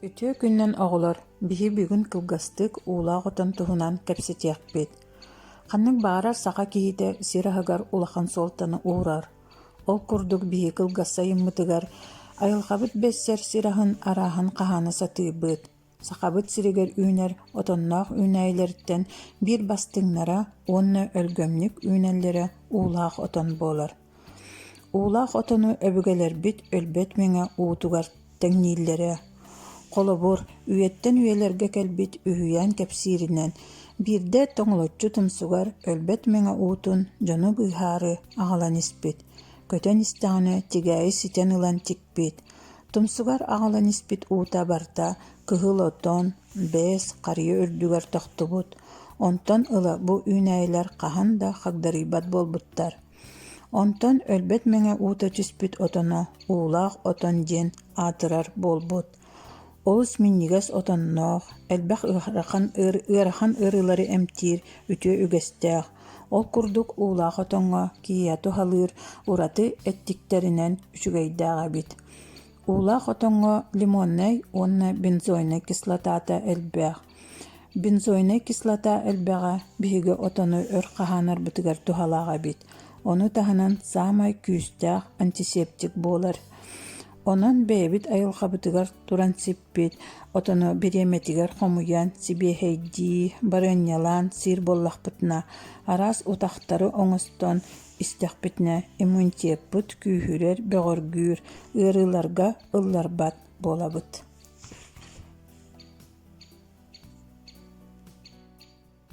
Үтүө күнүнэн оҕолор, биһи бүгүн кылгастык уулаах отон туһунан кэпсэтиэхпит. Ханнык баҕарар саха киһитэ сир аһыгар улахан суолтаны уурар. Ол курдук биһи кылгас сайыммытыгар айылҕабыт бэссэр сир аһын арааһын хаһаана сатыыбыт. Сахабыт сиригэр үүнэр отонноох үүнээйилэриттэн биир бастыҥнара уонна өлгөмнүк үүнэллэрэ уулаах отон буолар. Уулаах отону өбүгэлэрбит өлбөт мэҥэ уутугар тэҥнииллэрэ. Холобур, үйэттэн үйэлэргэ кэлбит үһүйээн кэпсииринэн, биирдэ тоҥолоччу тумсугар өлбөт мэҥэ уутун дьону быыһаары аҕалан испит. Көтөн истэҕинэ тигээйи ситэн ылан тикпит. Тумсугар аҕалан испит уута барыта кыһыл отон, бэс, харыйа үрдүгэр тохтубут. Онтон ыла бу үүнээйилэр хаһан да хагдарыйбат буолбуттар. Онтон өлбөт мэҥэ уута түспүт отоно уулаах отон диэн аатырар буолбут. Олус минньигэс отонноох, элбэх ыарахан, ыарахан ыарыылары эмтиир үтүө үгэстээх. Ол курдук уулаах отоҥҥо киһиэхэ туһалыыр ураты эттиктэринэн үчүгэйдээх эбит. Уулаах отоҥҥо лимоннай уонна бензойнай кислотата элбэх. Бензойнай кислота элбэҕэ биһиги отону өр хаһаанарбытыгар туһалаах эбит. Ону таһынан саамай күүстээх антисептик буолар. Онон бэйэбит айылҕабытыгар туран сиппит отону бириэмэтигэр хомуйан, сибиэһэйдии, барыанньалаан сиир буоллахпытына, араас утахтары оҥостон истэхпитинэ иммунитеппыт күүһүрэр, бөҕөргүүр, ыарыыларга ылларбат буолабыт.